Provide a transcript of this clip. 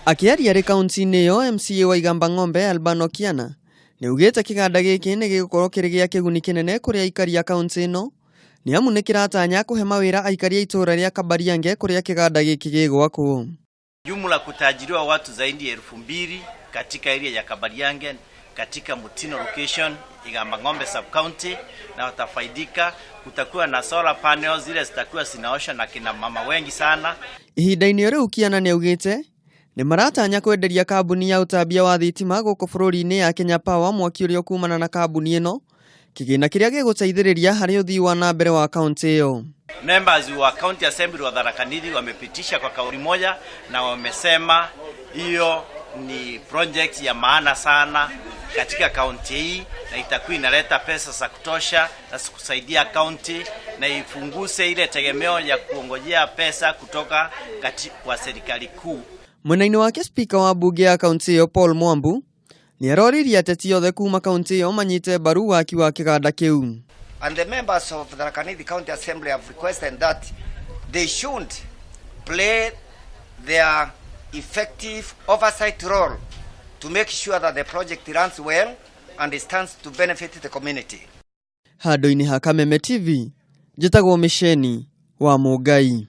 Akĩaria arĩ kaunti-inĩ ĩyo, MCA wa Igamba Ng'ombe Albano Kiana nĩ augĩte kĩganda gĩkĩ nĩ gĩgũkorwo kĩrĩ gĩa kĩguni kĩnene kũrĩ aikari a kaunti ĩno nĩ amu nĩ kĩratanya kũhe mawĩra aikari a itũũra rĩa Kabariange kũrĩa kĩganda gĩkĩ gĩgwakwo. Jumla kutaajiriwa watu zaidi ya 2000 katika area ya Kabariange katika Mutino location Igamba Ng'ombe sub county, na watafaidika. Kutakuwa na solar panels zile zitakuwa zinaosha na kina mama wengi sana. Ihinda-inĩ rĩu Kiana nĩ augĩte nĩ maratanya kwenderia kambuni ya ũtambia wa thitima gũkũ bũrũri-inĩ ya Kenya Power mwaki ũrĩa ũkumana na kambuni ĩno, kĩgĩna kĩrĩa gĩgũteithĩrĩria harĩ ũthii wa na mbere wa kaunti ĩyo. Members wa County Assembly wa Tharaka Nithi wamepitisha kwa kauli moja na wamesema hiyo ni project ya maana sana katika kaunti hii na itakuwa inaleta pesa za kutosha na kusaidia kaunti na ipunguze ile tegemeo ya kuongojea pesa kutoka kwa serikali kuu. Mwena-inĩ wake, spika wa mbunge ya kaunti ĩyo Paul Mwambu nĩ aroririe ateti othe kuma kaunti ĩyo manyite mbaru waki wa kĩganda kĩu. And the members of the Tharaka Nithi County Assembly have requested that they should play their effective oversight role to make sure that the project runs well and it stands to benefit the community. Handũ-inĩ ha Kameme TV, njĩtagwo Mĩceni wa Mũngai.